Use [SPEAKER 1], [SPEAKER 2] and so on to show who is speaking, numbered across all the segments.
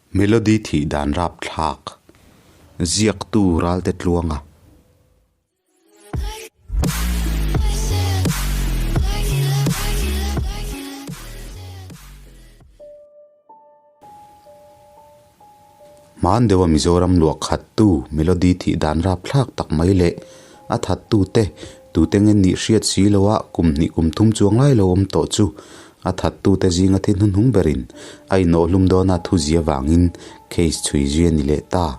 [SPEAKER 1] Melody thih dan rapthlak ziaktu Ralte Tluanga. Hman deuha Mizoram luah khattu Melody thih dan rapthlak tak mai leh a thattute tute nge nih hriat si loa kum hnih kum thum chuang lai lo awm tawh chu a thattute zinga thi hnuhnung berin a inawhhlum dawna thuzia vangin case chhui zui a ni leh ta.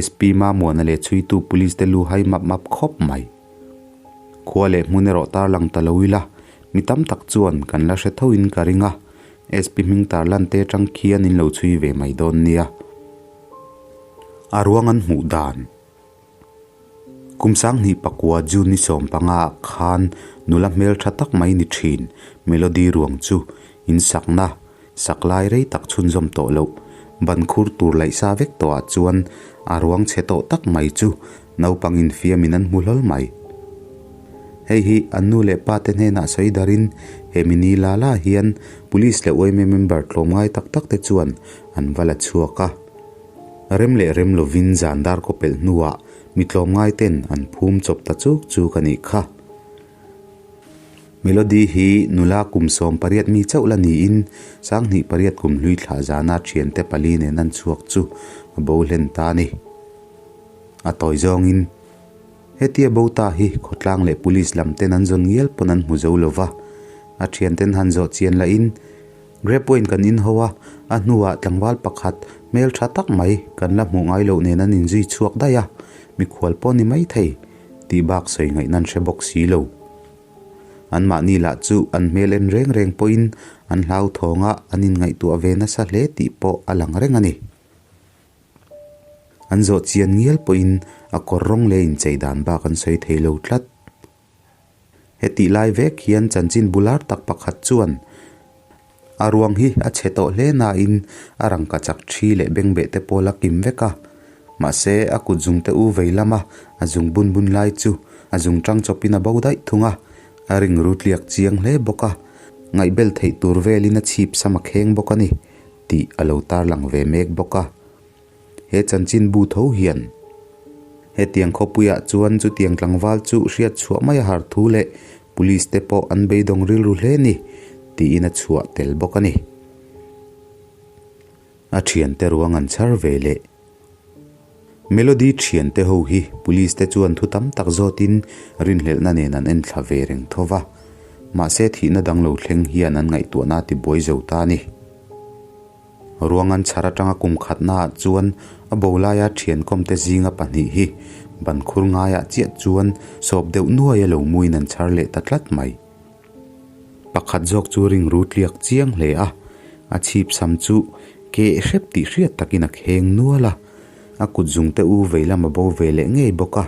[SPEAKER 1] SP Mamuana leh chhuitu Police te lu hai map map khawp mai. Khua leh hmun erawh tarlang ta lo ila, mi tam tak chuan kan la hre thoin ka ring a, SP hming tarlan te atang khian in lo chhui ve mai dawn nia. A ruang an hmuh dan. Kum sanghnih pakua June ni 15 ah khan nula hmel tha tak mai ni thin Melody ruang chu in sakna sak lai rei tak chhunzawm tawh loh ban khur tur laih sa vek tawh ah chuan a ruang chhe tawh tak mai chu naupang infiam in an hmu hlawl mai. Hei hi an nu leh pa te hnenah sawi darin he mini la la hian Police leh yma member tlawmngai tak tak te chuan an va la chhuak a. Rem leh rem lovin zan dar kaw pelh hnuah mi tlawmngai ten an phum chawp ta chuk chuk a nih kha. Melody hi nula kum 18 mi chauh la niin 28 kum hlui thlah zana thiante pali nen an chhuak chu a bo hlen ta a ni. A tawi zawngin hetia bo ta hi khawtlang leh police lam ten an zawn ngial pawn an hmu zo lova, a thianten han zawh chian lahin Grape wine kan in ho a, a hnuah tlangval pakhat hmel tha tak mai kan la hmuh ngai loh nen an inzui chhuak daih a, mikhual pawh ni mai thei tih bak sawi ngaihna an hre bawk si lo. Anmahni lah chu an hmel en reng reng pawhin an hlauthawng a, an inngaihtuah ve nasa hle tih pawh a lang reng a ni. An zawh chian ngial pawhin a kawr rawng leh inchei dan bak an sawi thei lo tlat. Hetih lai vek hian chanchin bular tak pakhat chuan a ruang hi a chhe tawh hle nain a rangka chak thi leh bengbeh te pawl a kim vek a. Mahse, a kut zung te u vei lama a zung bun bun lai chu a zung tang chawpin a bo daih thung a, a ring ru tliak chiang hle bawk a, ngaihbel theih tur velin a chhip sam a kheng bawk a ni tih a lo tarlang ve mek bawk a. He chanchinbu tho hian hetiang khawpuiah chuan chutiang tlangval chu hriat chhuah mai a har thu leh police te pawh an beidawng rilru hle ni tiin a chhuah tel bawk a ni. A thiante ruang an chhar ve leh. Melody thiante ho hi police te chuan thu tam tak zawtin rinhlelhna nen an enthla ve reng tho va, mahse thihna dang lo thleng hian an ngaihtuahna a tibuai zo ta a ni. Ruangan chhar atanga kum khatnaah chuan a bo laia thiankawmte zinga pahnih hi ban khur ngaiah chiah chuan sawp deuh nuai a lo muin an chhar leh ta tlat mai. Pakhat zawk chu ring ru tliak chiang hle a, a chhip sam chu keh hrep tih hriat takin a kheng nual a, a kut zungte u vei lam a bo ve leh ngei bawk a,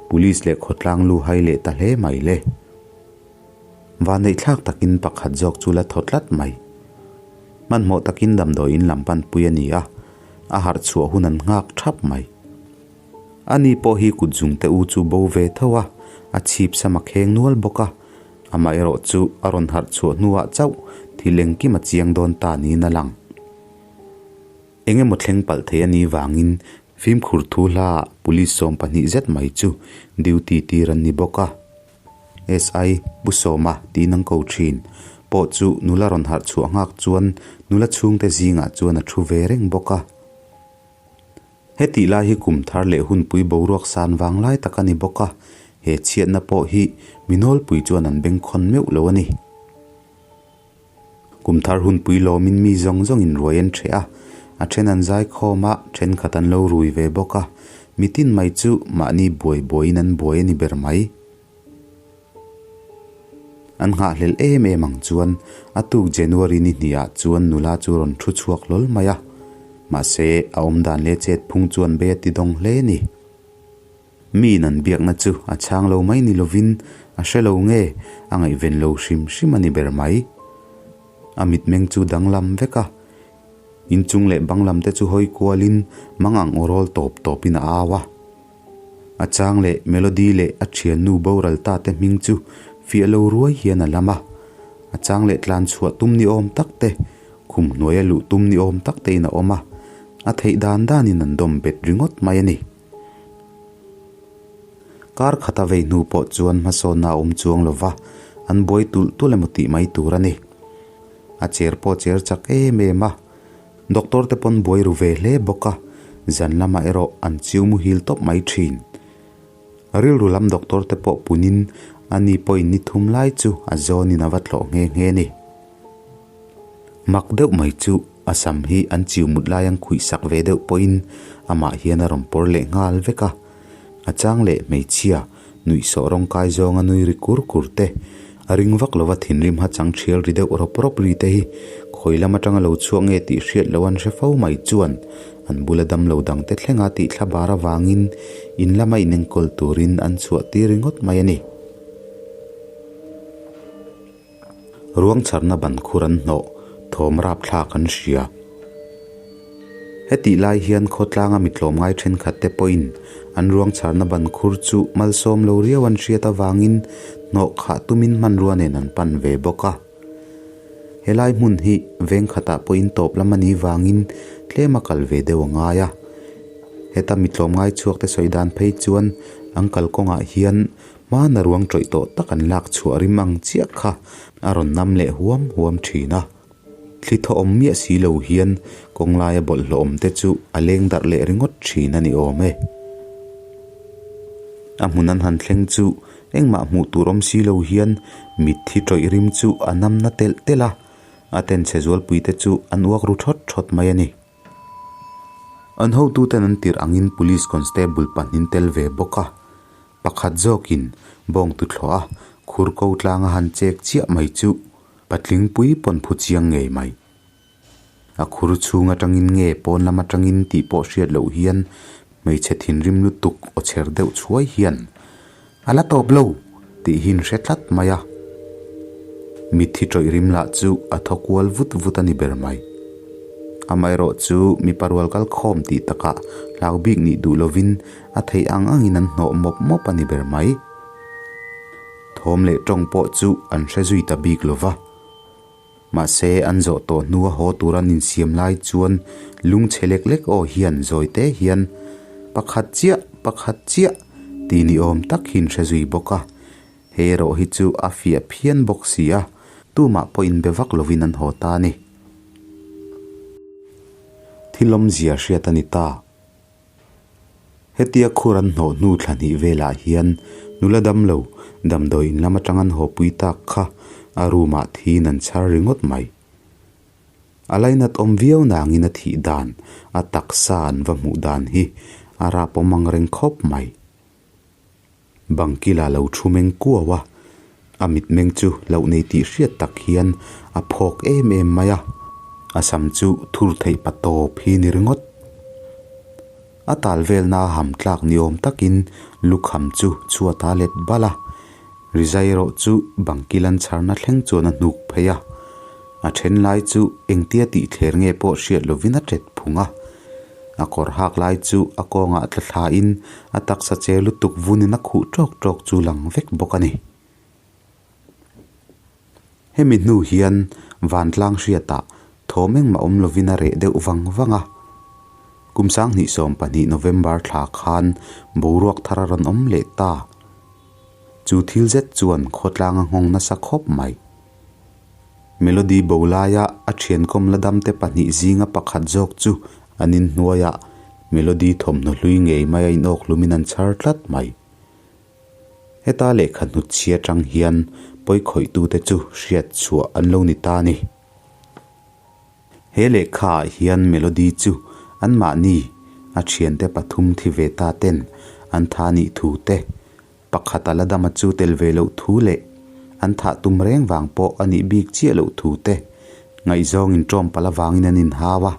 [SPEAKER 1] police leh khawtlang lu hai leh ta hle mai le. Vanneihthlak takin pakhat zawk chu la thaw tlat mai. Hmanhmawh takin damdawiin lam panpui a ni a, a harh chhuah hun an nghak thap mai. Ani pawh hi kut zungte u chu bo ve tho a, a chhip sam a kheng nual bawk a, amaherawh chu a rawn harh chhuah hnuah chauh thil engkim a chiang dawn ta niin a lang. Eng emaw thleng palh thei a nih vangin fimkhur thu hlaah police 12 zet mai chu duty tir an ni bawk a. SI, Pu Sawma tiin an ko thin. Pawh chu nula rawn harh chhuah nghak chuan nula chhungte zingah chuan a thu ve reng bawk a. Hetih lai hi kum thar leh hunpui boruak san vang lai tak a ni bawk a, he chhiatna pawh hi mi nawlpui chuan an bengkhawn meuh lo a ni. Kum thar hunpui lawmin mi zawng zawngin ruai an ṭheh a, a then an zaikhawm a, thenkhat an lo rui ve bawk a, mitin mai chu mahni buai buaiin an buai a ni ber mai. An nghahhlelh em em ang chuan a tuk January ni hnih ah chuan nula chu rawn thu chhuak hlawl mai a, mahse a awmdan leh chet phung chuan bei a ti dawng hle a ni. Miin an biakna chu a chhang lo mai ni lovin a hre lo nge a ngaihven lo hrim hrim a ni ber mai. A mitmeng chu danglam vek a, inchung leh banglam te chu hawi kualin mang ang aw rawl tawp tawpin a au a. A chang leh Melody leh a thiannu boral ta te hming chu fiah lo ruai hian a lam a, a chang leh tlan chhuah tum ni awm tak te, khum hnuaia luh tum ni awm tak tein a awm a. A theih dan danin an dawm bet ringawt mai a ni. Kar khata vei hnu pawh chuan hmasawnna a awm chuang lo va, an buai tulh tulh emaw tih mai tur a ni. A cher pawh a cher chak em em a, doctor te pawn buai ru ve hle bawk a, zan lamah erawh an chiu muhil tawp mai thin. Rilru lam doctor te pawh punin ani pawhin ni thum lai chu a zawnin a va tlawh nghe nghe a ni. Mak deuh mai chu a sam hi an chiu mut lai an khuih sak ve deuh pawhin amah hian a rawn pawr leh nghal vek a. A chang leh hmeichhia nuihsawh rawng kai zawnga nui ri kur kur te, a ring vak lova thinrim ha chang thial ri deuh rawp rawp ri te hi khawi lam atanga lo chhuak nge tih hriat loh an hre fo mai chuan an bula damlo dangte thlenga tih thla bar avangin in lama inenkawl turin an chhuah tir ringawt mai a ni. Ruang chharna ban khur an hnawh, thawm rapthlak an hria. Hetih lai hian khawtlanga mi tlawmngai thenkhat te pawhin an ruang chharna ban khur chu malsawm lo riau an hriat avangin hnawh khah tumin hmanrua nen an pan ve bawk a. Helai hmun hi veng khatah pawhin tawp lam a nih vangin tlem a kal ve deuh a ngai a. Heta mi tlawmngai chhuak te sawi dan phei chuan an kalkawngah hian Hmana ruang tawih tawh tak an lak chhuah rim ang chiah kha a rawn nam leh huam huam thin a. Thli thaw awm miah si lo hian kawng laia bawlhhlawh awm te chu a leng darh leh ringawt thin a ni awm e. A hmun an han thleng chu engmah hmuh tur awm si lo hian mitthi tawih rim chu a nam na telh telh a, a tenchhe zualpui te chu an uak ru thawt thawt mai a ni. An hotuten an tirh angin Police Constable pahnin tel ve bawk a, pakhat zawkin bawng tuthlawh a khur ko tlanga han chek chiah mai chu patling pui pawn phu chiang ngei mai. A khur chhung atangin nge pawn lam atangin tih pawh hriat loh hian hmeichhe thinrim lutuk aw chher deuh chhuai hian A la tawp lo tih hi in hre tlat mai a. Mitthi tawih rim lah chu a thaw kual vut vut a ni ber mai. Amaherawh chu mipa rual kal khawm tih takah hlau bik nih duh lovin a theih ang angin an hnawh mawp mawp a ni ber mai. Thawm leh tawng pawh chu an hre zui ta bik lo va. Mahse an zawh tawh hnua haw tur an insiam lai chuan lungchhe lek lek aw hian zawi te hian pakhat chiah, pakhat chiah tih ni awm tak hi in hre zui bawk a. Hei erawh hi chu a fiah phian bawk si a, tumah pawh inbe vak lovin an haw ta a ni. Thil awmzia hriat a ni ta. Hetia khur an hnawh hnu thla hnih velah hian nula damlo damdawi in lam atang an hawpui tak kha a room ah thiin an chhar ringawt mai. A lainat awm viau nangin a thih dan, a taksa an va hmuh dan hi a rap awm ang reng khawp mai. Bangkila lo thu meng kuau a, a mitmeng chu loh nei tih hriat tak hian a phawk em em mai a, a sam chu thur theih pa tawp hi ni ringawt. A tal velna a ham tlak ni awm takin lukham chu chhuat a let bal a, rizai erawh chu bangkil an chharna thleng chuan a hnuk phei a, a then lai chu engtia tih thler nge pawh hriat lovin a tet phung a. A kawr hak lai chu a kawngah tla thlain a taksa che lutuk vunin a khuh tawk tawk chu lang vek bawk a ni. Hemi hnu hian vantlang hriatah thawm engmah awm lovin a reh deuh vang vang a. Kum 2022 November thla khan boruak thar a rawn awm leh ta. Chu thil zet chuan khawtlang a nghawng nasa khawp mai. Melody bo laia a thiankawm la damte pahnih zinga pakhat zawk chu an inhnuaiah Melody thawmhnaw hlui ngei mai a inawk hlumin an chhar tlat mai. Heta lehkha hnutchhi atang hian pawikhawih-tute chu hriat chhuah an lo ni ta a ni. He lehkhaah hian Melody chu anmahni a thiante pathum thi ve ta ten an tha nih thu te, Pakhat a la dama chu tel ve loh thu leh an thah tum reng vang pawh a nih bik chiah loh thu te ngaihzawng in ṭawm palh avangin an inhau a,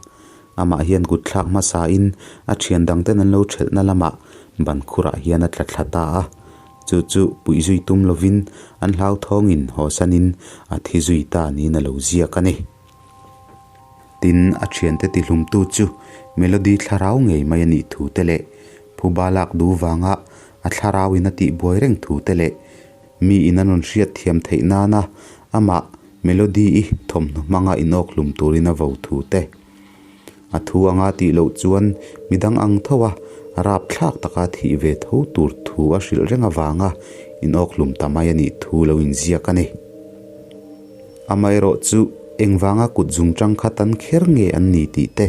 [SPEAKER 1] amah hian kut thlak hmasain a ṭhian dangten an lo ṭhelhna lamah ban khurah hian a tla thla ta a, chu chu puih zui tum lovin an hlauthawngin hawsanin a thi zui ta niin a lo ziak a ni. Tin, a ṭhiante tihlumtu chu Melody thlarau ngei mai a nih thu te leh phuba lak duh vanga A thlarauin a tihbuai reng thu te leh mi in an rawn hriat thiam theih nana amah Melody-i thawmhnaw hmanga inawk hlum turin a vo thu te. A thu anga tih loh chuan midang ang tho a, rapthlak taka thih ve tho tur thu a hrilh reng avanga inawkhlum ta mai a nih thu lo inziak a ni. Amaherawh chu engvanga kut zungchang kha tan kher nge an ni tih te,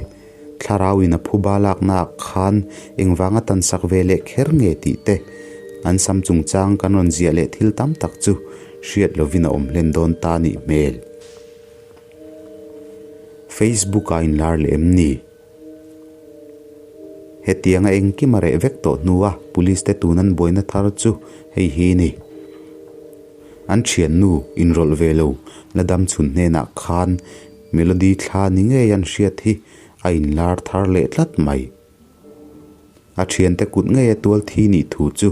[SPEAKER 1] thlarau in a phuba laknaah khan engvanga tan sak ve leh kher nge tih te, an sam chungchang kan rawn ziah leh thil tam tak chu hriat lovin a awm hlen dawn ta nih hmel. Facebook a inlar leh em ni? Hetianga engkim a reh vek tawh hnua police te tun an buaina thar chu hei hi ni. An thiannu inrawlh ve lo la dam chhun hnenah khan Melody thla ni ngei an hriat hi a inlar thar leh tlat mai. A thiante kut ngei a tual thi nih thu chu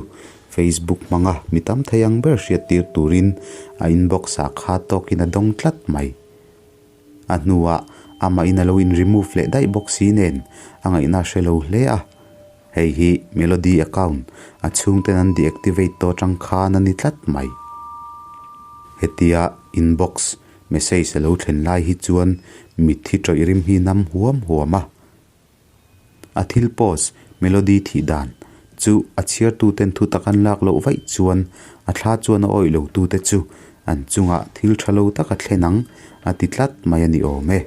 [SPEAKER 1] Facebook hmanga mi tam thei ang ber hriattir turin a inbox ah kha tawkin a dawng tlat mai. A hnuah amahin a lo in remove leh daih bawk si nen a ngaihna a hre lo hle a. Hei hi Melody account a chhungten an deactivate tawh atang khan a ni tlat mai. Hetia inbox message a lo thlen lai hi chuan mitthi tawih rim hi nam huam huam a. A thil post, Melody thih dan, chu a chhiartuten thu tak an lak loh vaih chuan a thla chuan a awih lotute chu an chungah thil tha lo tak a thlen ang a ti tlat mai a ni awm e.